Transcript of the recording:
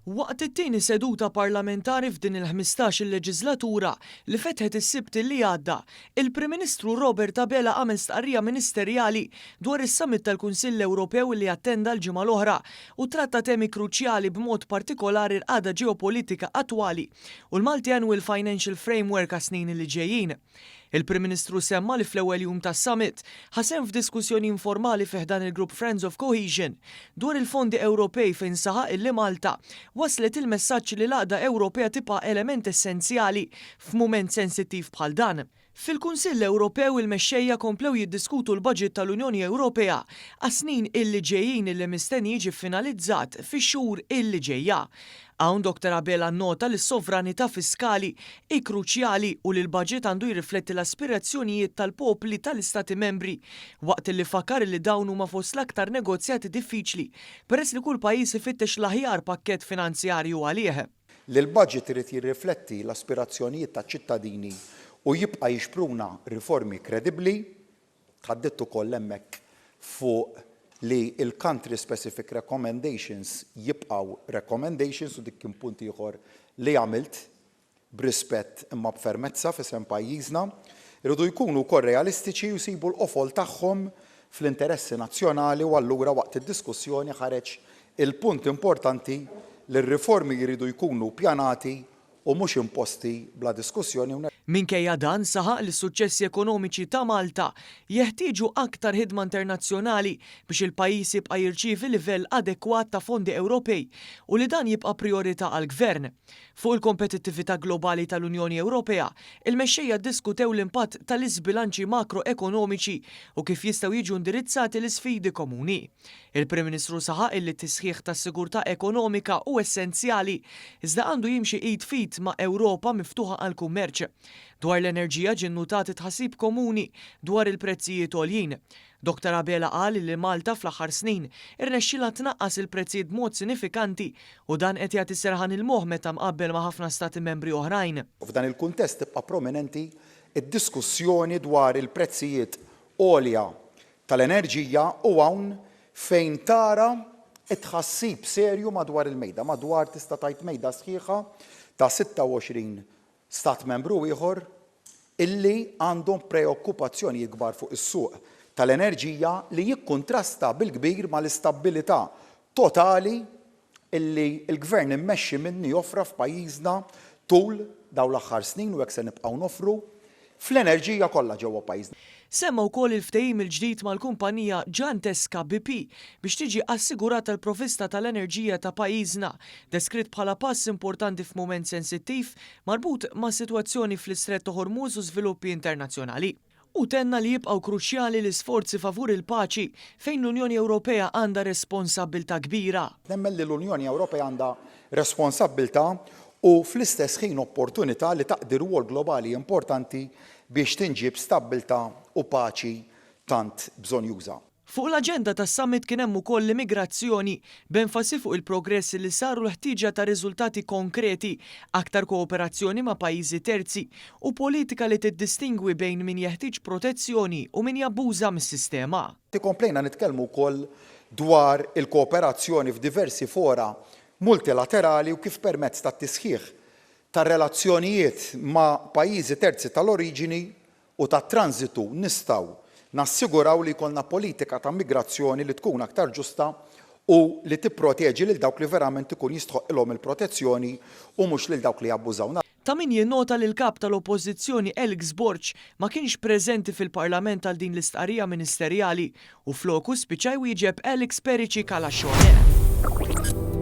Waqt it-tieni seduta parlamentari f'din il-15-il leġiżlatura li fetħet is-Sibt li għadda, il-Prim Ministru Robert Abela għamel stqarrija ministerjali dwar is-Summit tal-Kunsill Ewropew li attenda l-ġimgħa l-oħra u tratta temi kruċjali b'mod partikolari l-qagħda ġeopolitika attwali u l-Multiannual Financial Framework għas-snin li ġejjin. Il-Prim Ministru semma li fl-ewwel jum tas-summit, ħa sehem f'diskussjoni informali fi ħdan il-grupp Friends of Cohesion dwar il-fondi Ewropej fejn saħaq illi Malta wasslet il-messaġġ li l-għaqda Ewropea tibqa' element essenzjali f'mument sensittiv bħal dan. Fil-Kunsill Ewropew il-mexxejja komplew jiddiskutu l-baġit tal-Unjoni Ewropea għas-snin illi ġejjin illi mistenni jiġi ffinalizzat fix-xhur illi ġejja. Hawn Dottor Abela nnota li s-sovranità fiskali hi kruċjali u li l-baġit għandu jirrifletti l-aspirazzjonijiet tal-popli tal-Istati Membri waqt li fakkar li dawn huma fost l-aktar negozjati diffiċli peress li kull pajjiż ifittex l-aħjar pakkett finanzjarju għalih. Li l-baġit irid jirrifletti l-aspirazzjonijiet taċ-ċittadini u jibqa' jixpruna riformi kredibbli. Tħaddidt ukoll hemmhekk fuq li l-country specific recommendations jibqgħu recommendations u dik kien punt ieħor li għamilt b'rispett imma b'fermezza f'isem pajjiżna. Iridu jkunu wkoll realistiċi u jsibu l-qofol tagħhom fl-interessi nazzjonali u allura waqt id-diskussjoni ħareġ il-punt importanti li r-riformi jridu jkunu ppjanati u mhux imposti bla diskussjoni u. Minkejja dan, saħaq li s-suċċessi ekonomiċi ta' Malta jeħtieġu aktar ħidma internazzjonali biex il-pajjiż jibqa' jirċievi livell adekwat ta' fondi Ewropej u li dan jibqa' prijorità għall-Gvern. Fuq il-kompetittività globali tal-Unjoni Ewropea, il-mexxejja ddiskutew l-impatt tal-iżbilanċi makroekonomiċi u kif jistgħu jiġu indirizzati l-isfidi komuni. Il-Prim Ministru saħaq illi t-tisħiħ tas-sigurtà ekonomika hu essenzjali, iżda għandu jimxi id f'id ma' Ewropa miftuħa għall-kummerċ. Dwar l-enerġija ġie nnutat it-tħassib komuni dwar il-prezzijiet għoljin. Dottor Abela qal illi Malta fl-aħħar snin irnexxielha tnaqqas il-prezzijiet b'mod sinifikanti u dan qed jagħti serħan il-moħħ meta mqabbel ma' ħafna Stati Membri oħrajn. F'dan il-kuntest tibqa' prominenti d-diskussjoni dwar il-prezzijiet għolja tal-enerġija u hawn fejn tara t-tħassib serju madwar il-mejda, madwar tista' tgħid mejda sħiħa ta' 26 Stat Membru ieħor illi għandhom preokkupazzjonijiet kbar fuq is-suq tal-enerġija li jikkuntrasta bil-kbir mal-istabbilità totali illi l-Gvern immexxi minni offra f'pajjiżna tul dawn l-aħħar snin u hekk se nibqgħu noffru fl-enerġija kollha ġewwa pajjiżna. Semma wkoll il-ftehim il-ġdid mal-kumpanija Giantesca BP biex tiġi assigurata l-provvista tal-enerġija ta' pajjiżna, deskritt bħala pass importanti f'mument sensittiv marbut mas-sitwazzjoni fl-Istrett ta' Hormuz u żviluppi internazzjonali. Hu tenna li jibqgħu kruċjali l-isforzi favur il-paċi fejn l-Unjoni Ewropea għandha responsabbiltà kbira. Nemmen li l-Unjoni Ewropea għandha responsabbiltà u fl-istess ħin opportunità li taqdi rwol globali importanti biex tinġieb stabbiltà u paċi tant bżonnjuża. Fuq l-aġenda tas-summit kien hemm ukoll l-immigrazzjoni, b'enfasi fuq il-progress li sar u l-ħtieġa ta' riżultati konkreti, aktar kooperazzjoni ma' pajjiżi terzi u politika li tiddistingwi bejn min jeħtieġ protezzjoni u min jabbuża mis-sistema. Komplejna nitkellmu wkoll dwar il-kooperazzjoni f'diversi fora multilaterali u kif permezz tat-tisħiħ tar-relazzjonijiet ma' pajjiżi terzi tal-oriġini u tat-tranżitu nistgħu nassiguraw li jkollna politika ta' migrazzjoni li tkun aktar ġusta u li tipproteġi lil dawk li verament ikun jistħoqqilhom il-protezzjoni u mhux lil dawk li jabbużaw. Ta' min jinnota li l-Kap tal-Oppożizzjoni Alex Borg ma kienx preżenti fil-Parlament għal din l-istqarrija ministerjali u floku spiċċa jwieġeb Alex Perici Calascione.